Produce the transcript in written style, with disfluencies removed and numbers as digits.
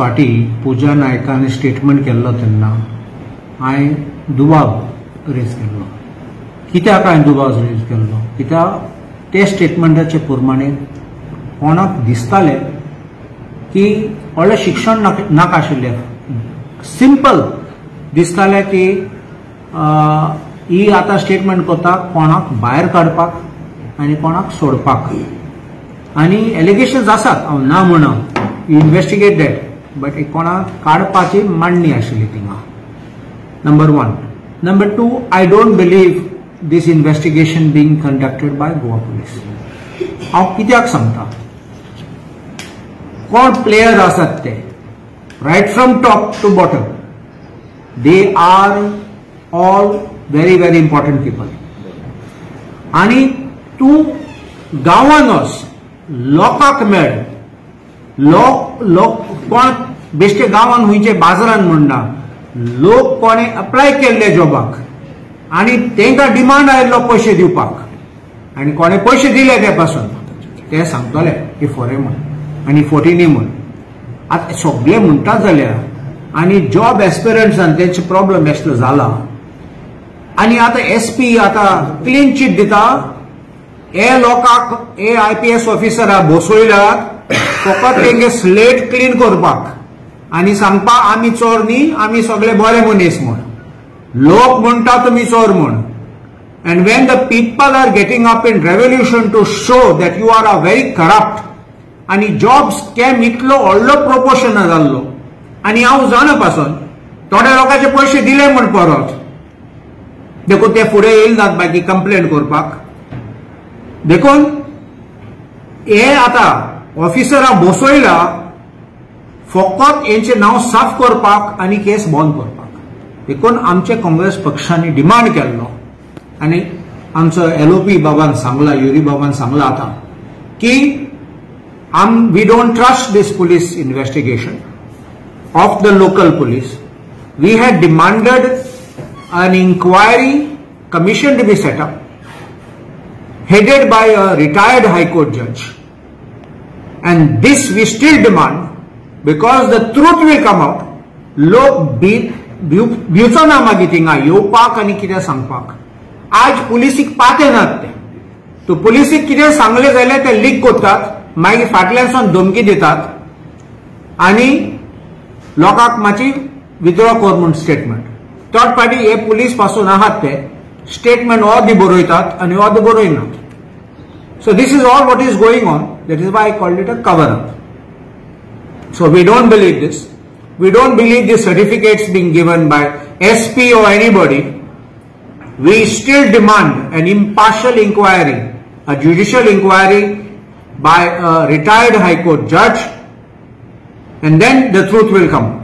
फाटी पूजा नायकान स्टेटमेंट केल्लो तेन्ना हांवें दुबाव रेज केल्लो. कित्याक हांवें दुबाव रेज केल्लो? कित्याक ते स्टेटमेंटाचे प्रमाणे कोणाक दिसतालें की व्हडलें शिक्षण नाका आशिल्लें, सिंपल दिसतालें की ही आतां स्टेटमेंट करता कोणाक भायर काडपाक आनी कोणाक सोडपाक. आनी एलिगेशन्स आसात, हांव ना म्हणा, इन्वेस्टिगेट that, but कोणाक काडपाची मांडणी आशिल्ली थिंगा. Number one. Number two, I don't believe this investigation being conducted by Goa police. हांव कित्याक सांगता, कोण प्लेयर आसात ते, right from top to bottom, they are all very very important people. आनी तूं गांवान वच, लोकांक मेळ, लोक लोक कोण बेश्टे गांवान खंयचे बाजारान म्हणना, लोक कोणे अप्लाय केल्ले जॉबाक आनी तांकां डिमांड आयिल्लो पयशे दिवपाक आनी कोणे पयशे दिले ते पासून ते सांगतले की फोरे म्हूण आनी फोटिनी म्हूण. आतां सगळे म्हणटात जाल्यार आनी जॉब एस्पिरंट्सान तेंचे प्रॉब्लम एसलो जाला. आनी आतां एस पी आतां क्लीन चीट दिता, हे लोकांक हे I P S ऑफिसराक बसयल्यात फकत तेंगे स्लेट क्लीन करपाक आनी सांगपाक आमी चोर न्ही, आमी सगळे बरे मनीस म्हूण. लोक म्हणटा तुमी चोर म्हूण. And when the people are getting up in revolution to show that you are a very corrupt, आनी जॉब स्कॅम इतलो व्हडलो प्रोपोर्शन जाल्लो आनी हांव जाणा पासून थोड्या लोकांचे पयशे दिले म्हूण परत, देखून ते फुडें येयले नात बाकी कंप्लेन करपाक. देखून हे आतां ऑफिसराक बसयला फकत हेंचें नांव साफ करपाक आनी केस बंद करपाक. देखून आमचे काँग्रेस पक्षांनी डिमांड केल्लो आनी आमचो एल ओ पी बाबान सांगला, युरी बाबान सांगला आतां की we don't trust this police investigation of the local police. We had demanded an inquiry commission to be set up headed by a retired High Court judge, and this we still demand because the truth will come out. लोक भिवचो ना मागीर थिंगा येवपाक आनी कितें सांगपाक. आज पुलिसीक पाते नात ते, तो पुलिसीक कितें सांगलें जाल्यार ते लीक करतात, मागीर फाटल्यानसून धमकी दितात आनी लोकांक मातशी विथड्रॉ कर म्हूण स्टेटमेंट. थर्ड पार्टी हे पुलीस पासून आहात ते स्टेटमेंट अर्दी बरयतात आनी अर्द बरयनात. So this is all what is going on. That is why I called it a cover up. So we don't believe this. We don't believe the certificates being given by SP or anybody. We still demand an impartial inquiry, a judicial inquiry by a retired High Court judge, and then the truth will come.